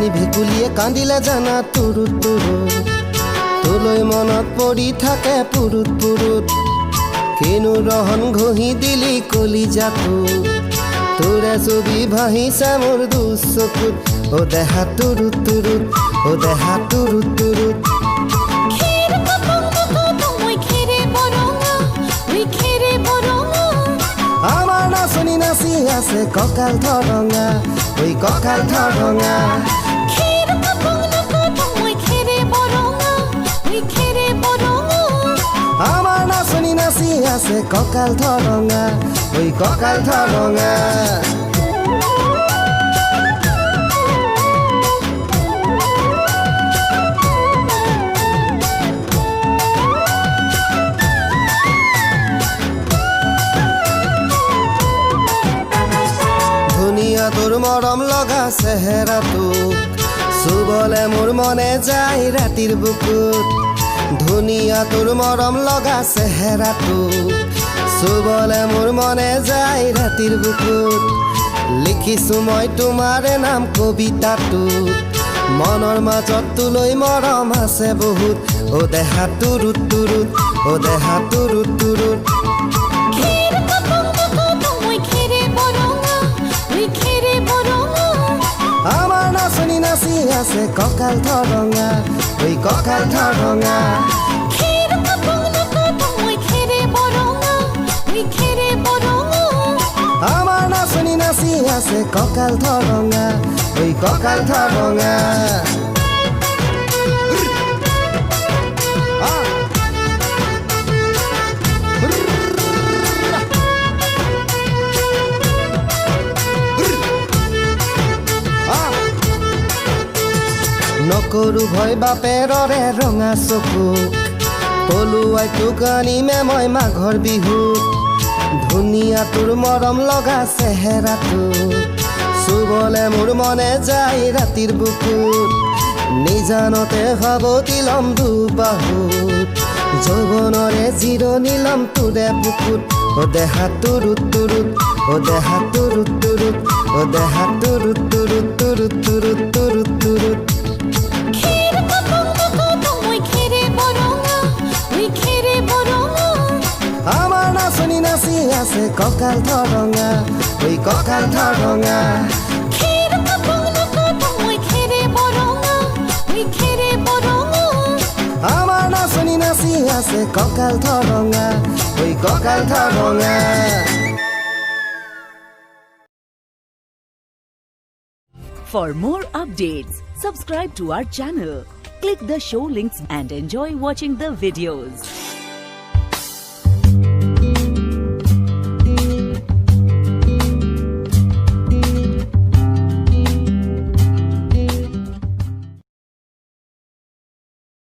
অকণমানি ভেকুলীয়ে কান্দিলে জানা তুৰুত তুৰুত, তোলৈ মনত পৰি থাকে পুৰুত পুৰুত। কিনো ৰহন ঘঁহি দিলি কলিজাটোত, তোৰে ছবি ভাহিছে মোৰ দুচকুত। অ দেহা তুৰুত তুৰুত, অ দেহা তুৰুত তুৰুত। আমাৰ নাচনী নাচি আছে কঁকাল থৰঙা, ঐ কঁকাল থৰঙা। আমাৰ নাচনী নাচি আছে কঁকাল থৰঙা, ঐ কঁকাল থৰঙা। ধুনীয়া তোৰ মৰম লগা চেহেৰাটোক চুবলে মোৰ মনে যায় ৰাতিৰ বুকুত। ধুনীয়া তোৰ মৰম লগা চেহেৰাটোক চুবলে মোৰ মনে যায় ৰাতিৰ বুকুত। লিখিছো মই তোমাৰে নাম কবিতাটোত, মনৰ মাজত তোলৈ মৰম আছে বহুত। অ দেহা তুৰুত তুৰুত, অ দেহা তুৰুত তুৰুত। আমাৰ নাচনী নাচি আছে কঁকাল থৰঙা, ঐ কঁকাল থৰঙা। আমাৰ নাচনী নাচি আছে কঁকাল থৰঙা, ঐ কঁকাল থৰঙা। নকৰো ভয় বাপেৰৰে ৰঙা চকুক, পলুৱাই তোক আনিমে মই মাঘৰ বিহুত। ধুনীয়া তোৰ মৰম লগা চেহেৰাটো চুবলে মোৰ মনে যায় ৰাতিৰ বুকুত। নিজানতে সাৱটি ল'ম দুবাহুত, যৌৱনৰে জিৰণি ল'ম তোৰে বুকুত। অ দেহা তুৰুত তুৰুত, অ দেহা তুৰুত তুৰুত, অ দেহা তুৰুত তুৰুত তুৰুত তুৰুত তুৰুত তুৰুত। আমাৰ নাচনী নাচি আছে কঁকাল থৰঙা, ঐ কঁকাল থৰঙা। আমাৰ নাচনী নাচি আছে কঁকাল থৰঙা, ঐ কঁকাল থৰঙা। For more updates, subscribe to our channel, click the show links and enjoy watching the videos.